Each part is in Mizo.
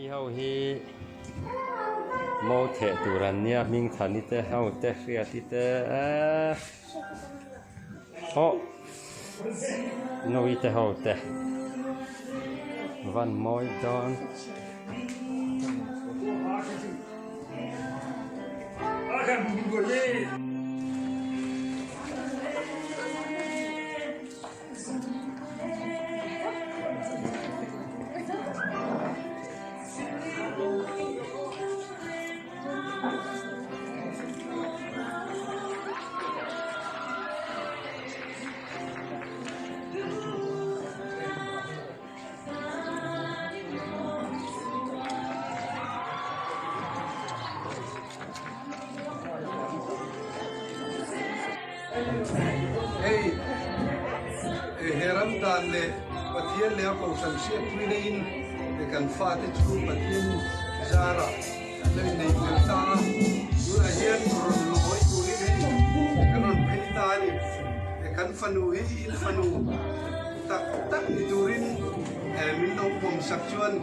ho hi mo theh tur an nia Hmingthani te ho te Hriati te eee hawh Nawi te ho te van mawi dawn. Hei he ram dan leh Pathian leh a kohhran hriatpui neiin kan fate chu Pathian zarah an lo innei fel ta a, tunah hian rawn lawi turin hei kan rawn phei ta a ni. Kan fanu hi in fanu tak tak ni turin min lo pawmsak chuan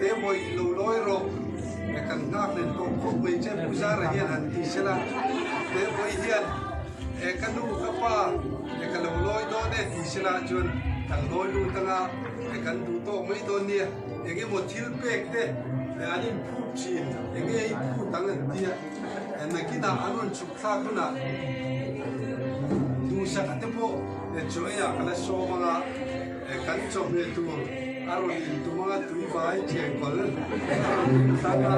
Te bawih lo lawi rawh, kan nghak len tawh khawp mai che Pu Zara hian han ti sela, Te bawih hian ka nu ka pa ka lo lawi dawn e ti sela chuan kan lawi lut anga kan duh tawk mai dawn nia, eng emaw thil pek te an inphut thin, eng nge i phut ang an tia, nakinah an rawn chhuk thlak hunah duhsak te pawh chaw eiah ka la sawm anga. Kan chawhmeh tur a rawn intum anga tui vai chengkawl a rawn inthlang a,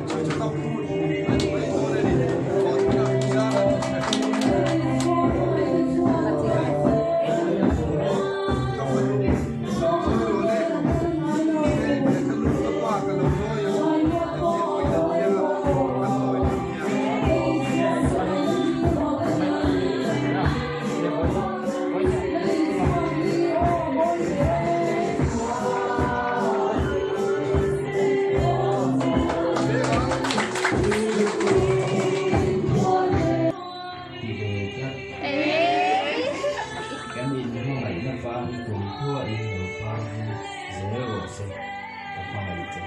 chu chu ka phut a ni mai dawn a ni. Aw tunah zan a Ka fanu sawi rawn e, ka nu ka pa ka lo lawi ang ka tih pawhin an piang a, kan lawi dawn nia. Kan inhmangaihna par hi kumkhua in lo par zel rawh se, ka hmangaih che.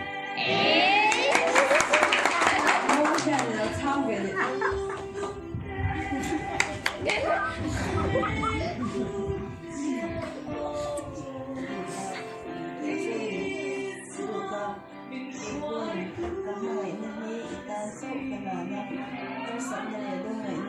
Ka hmangaihna hi i tan chauh ka hlan a, harsatna leh lungngaihna.